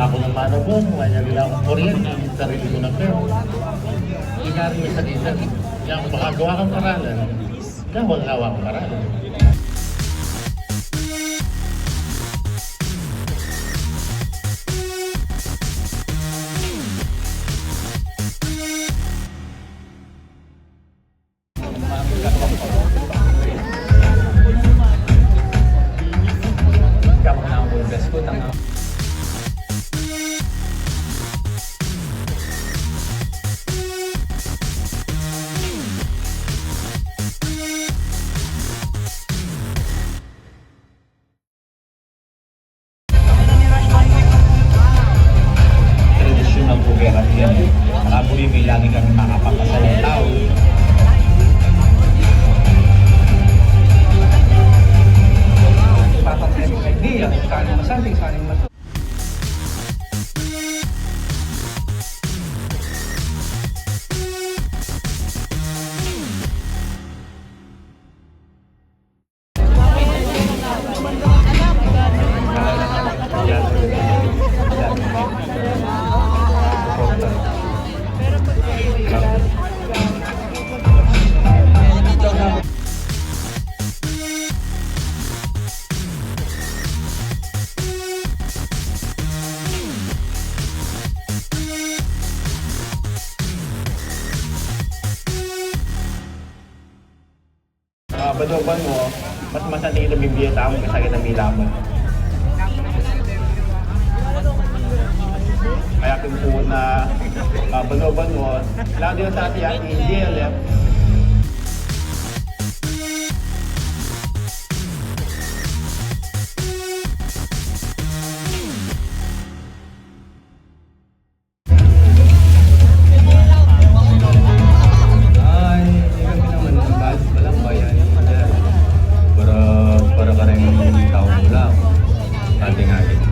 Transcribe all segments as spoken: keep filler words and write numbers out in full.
Aku naman, Bong, wala na akong kuryente, sarili ko na pero. Ikari mi sa kita, yang makagawa kang paralan, gawang-gawa kang paralan. Tradisyonal po kaya kasi yan eh. Saka po yun, may lagi kami makapagpasaya ng tao. Papatay ko kay Dia, saling masanting, saling mas- Ah, Bano Banwa, mas masanting ita mibie tamu kesa kita milamud. Kaya king puna, ah, Bano Banwa, lalu din sa atin, ah, India, eh. Ay, kami naman, bas, walang bayan. Para, para kareng tau lang. Ating-ating.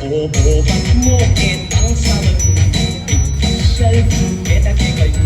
Obat mo ketang sabadu, ipasyal ku keta kekayu.